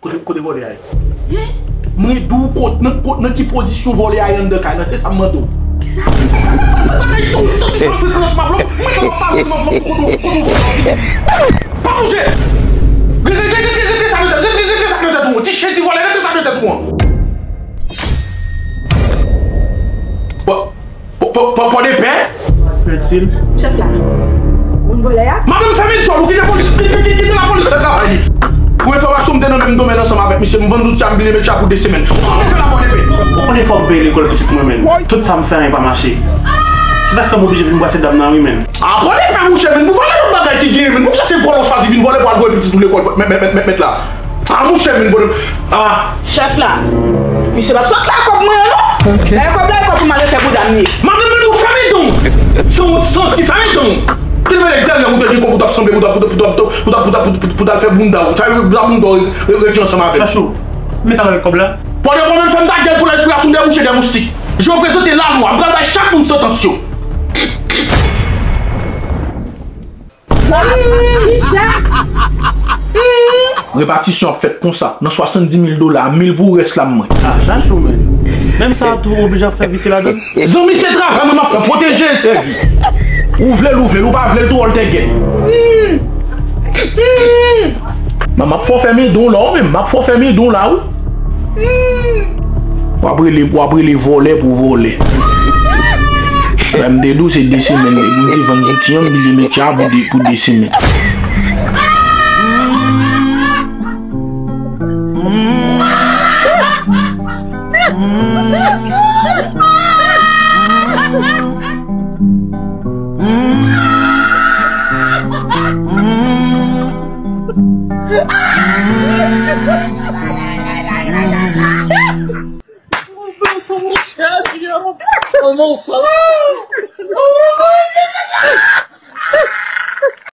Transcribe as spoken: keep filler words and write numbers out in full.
Kote, kote vòlè a ye? M ret di w kot, nan, kot, nan ki pozisyon vòlè a ye anndan kay la, se sa m mande w. Kisa? Bagay sa, sa, sa, sa, frekans m ap lan. Mwen, kè m ap pale, se m ap lan, kote, kote, kote. Pa bouje! Retire, retire, retire sa nan tèt, retire, retire sa nan tèt ou. Ti chen, ti vòlè, retire sa nan tèt ou an. Bon. Pò, pò, pò, Pòdepè? Pètil. Chèf la. Moun vòlè a? Madanm, fèmen dyòl ou, kite polis, kite, kite, kite lapolis fè travay li. Pou enfòmasyon, m te nan menm domèn ansanm avèk misye, m vann zouti a, m bliye met a pou de semèn. Sa w te fè la, Pòdepè? Ou konnen fò m peye lekòl pitit mwen, menn. Tout sa m fè, anyen pa mache. Se sa k fè m oblije vin brase dam nan, wi, menn. A, Pòdepè, mouche, menn, pou vòlè lòt bagay ki genyen, menn. Mouche, se vòlè w chwazi vin vòlè pou al voye pitit ou lekòl, mèt, mèt, mèt, mèt la. A, mouche, menn, Pòdepè. A. Chèf la, misye p ap sot la kòb mwen an non. Ok. Bay kòb la, e kòb pou m ale fè bouda m ye. Madanm, men ou fèmen dan w. San wont, san sti, fèmen dan w. Ki te mele dènye ou te gen kòb ou t ap sanble, ou t ap, ou t ap, ou t ap, ou t ap, ou t ap, ou t ap, ou t ap fè bounda w. Sa vle di bounda w re-, re-, rete ansanm avè m. Chachou, met al avèk kòb la. Pòdepè, mwen menm fè m ta gèl pou la esplikasyon de mouche de moustik. Je reprezante lalwa, m pral bay chak moun santans yo. Repatisyon ap fèt konsa. Nan swasanndimil dola, mil pou rès la mwen. A, chachou, menn. Menm sa a tou, ou oblije ap fè visye ladan l. Zanmi, se travay mwen m ap fè, pwoteje e sèvi. Ou vle l, ou vle l, ou pa vle l tou, òl tègèt. Mwen, m ap fè w fèmen dan w la, ou menm, m ap fè w fèmen dan w la, wi. W ap rele, w ap rele vòlè pou vòlè. Lè m te di w se de semèn, depi m te vann zouti an, m bliye met a pou de, pou de semèn.